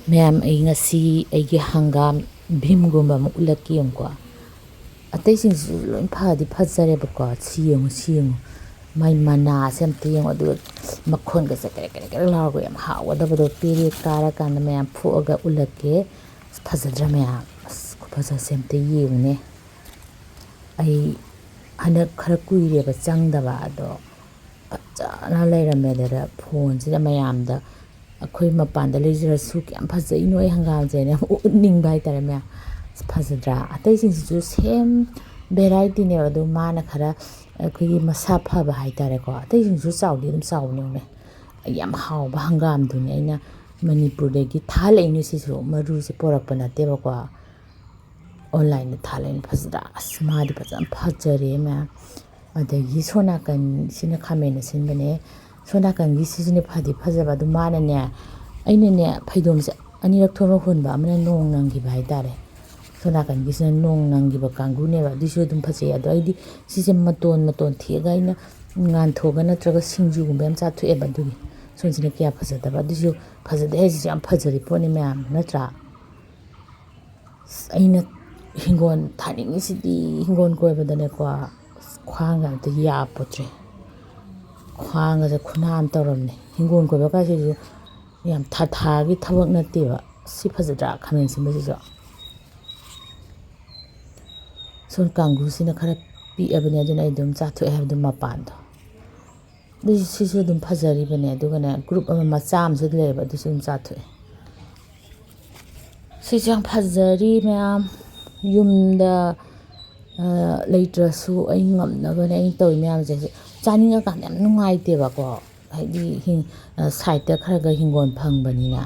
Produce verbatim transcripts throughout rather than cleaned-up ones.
ꯃꯌꯥꯝ, ꯑꯩ ꯉꯁꯤ ꯑꯩꯒꯤ ꯍꯪꯒꯥꯝ ꯚꯤꯝꯒꯨꯝꯕ ꯑꯃ ꯎꯠꯂꯛꯀꯦ ꯌꯦꯡꯉꯨꯀꯣ꯫ ꯑꯇꯩꯁꯤꯡꯁꯤꯁꯨ ꯂꯣꯏ ꯐꯗꯤ ꯐꯖꯔꯦꯕꯀꯣ꯫ ꯁꯤ ꯌꯦꯡꯉꯨ, ꯁꯤ ꯌꯦꯡꯉꯨ꯫ ꯃꯥꯏ ꯃꯅꯥꯁꯦ ꯑꯝꯇ ꯌꯦꯡꯉꯨ꯫ ꯑꯗꯨꯒ ꯃꯈꯣꯟꯒꯁꯦ ꯀꯦꯔꯦꯛ ꯀꯦꯔꯦꯛ ꯀꯦꯔꯦꯛ ꯂꯥꯎꯔꯒ ꯌꯥꯝ ꯍꯥꯎꯒꯗꯕꯗꯣ꯫ ꯄꯦꯔꯦ ꯀꯥꯔꯀꯥꯟꯗ ꯃꯌꯥꯝ ꯐꯨꯛꯑꯒ ꯎꯠꯂꯛꯀꯦ꯫ ꯑꯁ, ꯐꯖꯗ꯭ꯔꯥ ꯃꯌꯥꯝ? ꯑꯁ, ꯈꯨꯐꯖꯁꯦ ꯑꯝꯇ ꯌꯦꯡꯉꯨꯅꯦ꯫ ꯑꯩ ꯍꯟꯗꯛ ꯈꯔ ꯀꯨꯏꯔꯦꯕ ꯆꯪꯗꯕ, ꯑꯗꯣ ꯐꯖꯅ ꯂꯩꯔꯝꯃꯦ꯫ ꯑꯗꯨꯗ ꯐꯣꯟꯁꯤꯗ ꯃꯌꯥꯝꯗ ꯑꯩꯈꯣꯏ ꯃꯄꯥꯟꯗ ꯂꯩꯖꯔꯁꯨ ꯀꯌꯥꯝ ꯐꯖꯩꯅꯣ ꯑꯩ ꯍꯪꯒꯥꯝꯁꯦꯅ ꯌꯥꯝ ꯎꯠꯅꯤꯡꯕ ꯍꯥꯏꯇꯥꯔꯦ ꯃꯌꯥꯝ꯫ ꯑꯁ, ꯐꯖꯗ꯭ꯔꯥ? ꯑꯇꯩꯁꯤꯡꯁꯤꯁꯨ ꯁꯦꯝ ꯚꯦꯔꯥꯏꯇꯤꯅꯦꯕ, ꯑꯗꯣ ꯃꯥꯅ ꯈꯔ ꯑꯩꯈꯣꯏꯒꯤ ꯃꯁꯥ ꯐꯕ ꯍꯥꯏꯇꯥꯔꯦꯀꯣ꯫ ꯑꯇꯩꯁꯤꯡꯁꯨ ꯆꯥꯎꯗꯤ ꯑꯗꯨꯝ ꯆꯥꯎꯕꯅꯦ꯫ ꯑꯩ ꯌꯥꯝ ꯍꯥꯎꯕ ꯍꯪꯒꯥꯝꯗꯨꯅꯦ ꯑꯩꯅ ꯃꯅꯤꯄꯨꯔꯗꯒꯤ ꯊꯥꯍꯜꯂꯛꯏꯅꯦ꯫ ꯁꯤꯁꯨ ꯃꯔꯨꯁꯦ ꯄꯣꯔꯛꯄ ꯅꯠꯇꯦꯕꯀꯣ, ꯑꯣꯟꯂꯥꯏꯟꯗ ꯊꯥꯍꯜꯂꯛꯏꯅꯦ꯫ ꯐꯖꯗ꯭ꯔꯥ? ꯑꯁ, ꯃꯥꯗꯤ ꯐꯖꯅ ꯐꯖꯔꯦ ꯃꯌꯥꯝ꯫ ꯑꯗꯒꯤ ꯁꯣꯝ ꯅꯥꯀꯟꯁꯤꯅ ꯈꯥꯃꯦꯟ ꯑꯁꯤꯟꯕꯅꯦ꯫ ꯁꯣꯝ ꯅꯥꯀꯟꯒꯤ ꯁꯤꯁꯨꯅꯦ ꯐꯗꯤ ꯐꯖꯕ꯫ ꯑꯗꯨ ꯃꯥꯅꯅꯦ, ꯑꯩꯅꯅꯦ ꯐꯩꯗꯣꯝꯁꯦ ꯑꯅꯤꯔꯛ ꯊꯣꯛꯅ ꯍꯨꯟꯕ, ꯑꯃꯅ ꯅꯣꯡ ꯅꯪꯈꯤꯕ ꯍꯥꯏꯇꯥꯔꯦ꯫ ꯁꯣꯝ ꯅꯥꯀꯟꯒꯤꯁꯤꯅ ꯅꯣꯡ ꯅꯪꯈꯤꯕ ꯀꯥꯡꯒꯨꯅꯦꯕ꯫ ꯑꯗꯨꯏꯁꯨ ꯑꯗꯨꯝ ꯐꯖꯩ꯫ ꯑꯗꯣ ꯑꯩꯗꯤ ꯁꯤꯁꯦ ꯃꯇꯣꯟ ꯃꯇꯣꯟ ꯊꯦꯛꯑꯒ ꯑꯩꯅ ꯉꯥꯟꯊꯣꯛꯑꯒ ꯅꯠꯇ꯭ꯔꯒ ꯁꯤꯡꯖꯨꯒꯨꯝꯕ ꯌꯥꯝ ꯆꯥꯊꯣꯛꯑꯦꯕ꯫ ꯑꯗꯨꯒꯤ ꯁꯣꯝꯁꯤꯅ ꯀꯌꯥ ꯐꯖꯗꯕ꯫ ꯑꯗꯨꯁꯨ ꯐꯖꯗꯦ ꯍꯥꯏꯁꯤꯁꯨ ꯌꯥꯝ ꯐꯖꯔꯤ ꯄꯣꯠꯅꯤ ꯃꯌꯥꯝ, ꯅꯠꯇ꯭ꯔꯥ? ꯑꯁ, ꯑꯩꯅ ꯍꯤꯡꯒꯣꯜ ꯊꯥꯅꯤꯡꯉꯤꯁꯤꯗꯤ, ꯍꯤꯡꯒꯣꯜ ꯀꯣꯏꯕꯗꯅꯦꯀꯣ, ꯑꯁ, ꯈ꯭ꯋꯥꯡꯒ ꯑꯝꯇ ꯌꯥꯄꯣꯠꯇ꯭ꯔꯦ꯫ ꯈ꯭ꯋꯥꯡꯒꯁꯦ ꯈꯨꯅꯥ ꯑꯃ ꯇꯧꯔꯝꯅꯦ꯫ ꯍꯤꯡꯒꯣꯜ ꯀꯣꯏꯕ ꯀꯥꯏꯁꯤꯁꯨ ꯌꯥꯝ ꯊꯥ ꯊꯥꯒꯤ ꯊꯕꯛ ꯅꯠꯇꯦꯕ꯫ ꯁꯤ ꯐꯖꯗ꯭ꯔꯥ? ꯈꯥꯃꯦꯟ ꯑꯁꯤꯟꯕꯁꯤꯁꯨ꯫ ꯁꯣꯝ ꯀꯥꯡꯒꯨꯁꯤꯅ ꯈꯔ ꯄꯤꯛꯑꯕꯅꯦ, ꯑꯗꯨꯅ ꯑꯩ ꯑꯗꯨꯝ ꯆꯥꯊꯣꯛꯑꯦ ꯍꯥꯏꯕꯗꯣ, ꯃꯄꯥꯟꯗꯣ꯫ ꯑꯗꯨ ꯁꯤꯁꯨ ꯑꯗꯨꯝ ꯐꯖꯔꯤꯕꯅꯦ꯫ ꯑꯗꯨꯒꯅꯦ, ꯒ꯭ꯔꯨꯞ ꯑꯃ ꯃꯆꯥ ꯑꯃꯁꯨ ꯂꯩꯌꯦꯕ, ꯑꯗꯨꯁꯨ ꯑꯗꯨꯝ ꯆꯥꯊꯣꯛꯑꯦ꯫ ꯁꯤꯁꯨ ꯌꯥꯝ ꯐꯖꯔꯤ ꯃꯌꯥꯝ꯫ ꯌꯨꯝꯗ, ꯑ, ꯂꯩꯇ꯭ꯔꯁꯨ ꯑꯩ ꯉꯝꯅꯕꯅꯦ ꯑꯩꯅ ꯇꯧꯔꯤ ꯃꯌꯥꯝꯁꯦ꯫ ꯆꯥꯅꯤꯡꯉꯀꯥꯟꯗ ꯌꯥꯝ ꯅꯨꯡꯉꯥꯏꯇꯦꯕꯀꯣ꯫ ꯍꯥꯏꯗꯤ ꯍꯤꯡ-, ꯑ, ꯁꯥꯏꯠꯇ ꯈꯔ ꯈꯔ ꯍꯤꯡꯒꯣꯜ ꯐꯪꯕꯅꯤꯅ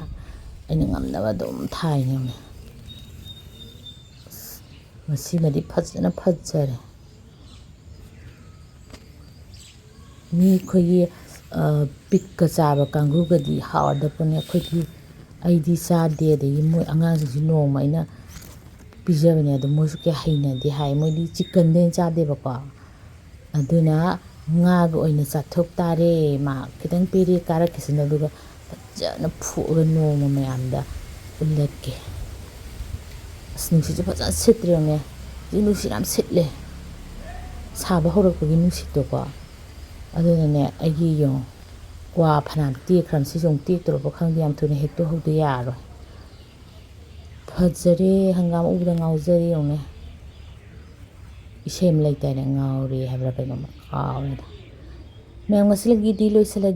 ꯑꯩꯅ ꯉꯝꯅꯕ ꯑꯗꯨꯝ ꯊꯥꯏꯅꯦ꯫ ꯑꯁ, ꯃꯁꯤꯃꯗꯤ ꯐꯖꯅ ꯐꯖꯔꯦ꯫ ꯃꯤ ꯑꯩꯈꯣꯏꯒꯤ, ꯑ, ꯄꯤꯛꯀ ꯆꯥꯕ ꯀꯥꯡꯒꯨꯒꯗꯤ ꯍꯥꯎꯔꯗꯕꯅꯦ꯫ ꯑꯩꯈꯣꯏꯗꯤ, ꯑꯩꯗꯤ ꯆꯥꯗꯦ, ꯑꯗꯒꯤ ꯃꯣꯏ ꯑꯉꯥꯡꯁꯤꯡꯁꯨ ꯅꯣꯡꯃ ꯑꯩꯅ ꯄꯤꯖꯕꯅꯦ, ꯑꯗꯣ ꯃꯣꯏꯁꯨ ꯀꯌꯥ ꯍꯩꯅꯗꯦ ꯍꯥꯏ꯫ ꯃꯣꯏꯗꯤ ꯆꯤꯛꯀꯟꯗꯩ ꯍꯦꯟꯅ ꯆꯥꯗꯦꯕꯀꯣ꯫ ꯑꯗꯨꯅ ꯉꯥꯒ ꯑꯣꯏꯅ ꯆꯥꯊꯣꯛ ꯇꯥꯔꯦ꯫ ꯃꯥ ꯈꯤꯇꯪ ꯄꯦꯔꯦ ꯀꯥꯔꯛꯈꯤꯁꯅꯨ, ꯑꯗꯨꯒ ꯐꯖꯅ ꯐꯨꯛꯑꯒ ꯅꯣꯡꯃ ꯃꯌꯥꯝꯗ ꯎꯠꯂꯛꯀꯦ꯫ ꯑꯁ, ꯅꯨꯡꯁꯤꯠꯁꯨ ꯐꯖꯅ ꯁꯤꯠꯇ꯭ꯔꯦ ꯌꯦꯡꯉꯨꯅꯦ꯫ ꯍꯧꯖꯤꯛ ꯅꯨꯡꯁꯤꯠ ꯌꯥꯝ ꯁꯤꯠꯂꯦ꯫ ꯁꯥꯕ ꯍꯧꯔꯛꯄꯒꯤ ꯅꯨꯡꯁꯤꯠꯇꯣꯀꯣ꯫ ꯑꯗꯨꯅꯅꯦ, ꯑꯩꯒꯤ ꯌꯦꯡꯉꯨ, ꯀ꯭ꯋꯥ ꯐꯅꯌꯥꯝ ꯇꯦꯛꯈ꯭ꯔꯕ, ꯁꯤꯁꯨ ꯑꯃꯨꯛ ꯇꯦꯛꯇꯣꯔꯕ ꯈꯪꯗꯦ, ꯌꯥꯝ ꯊꯨꯅ ꯍꯦꯛꯇꯣꯛꯍꯧꯗ ꯌꯥꯔꯔꯣꯏ꯫ ꯐꯖꯔꯦ, ꯍꯪꯒꯥꯝ ꯎꯕꯗ ꯉꯥꯎꯖꯔꯦ ꯌꯦꯡꯉꯨꯅꯦ꯫ ꯏꯁꯩ ꯑꯃ ꯂꯩꯇꯥꯏꯅꯦ, ꯉꯥꯎꯔꯦ ꯍꯥꯏꯕ꯭ꯔꯥ ꯀꯩꯅꯣꯝꯃ ꯀꯥꯎꯔꯦꯗ꯫ ꯃꯌꯥꯝ, ꯉꯁꯤꯒꯤꯗꯤ ꯂꯣꯏꯁꯤꯜꯂꯒꯦ꯫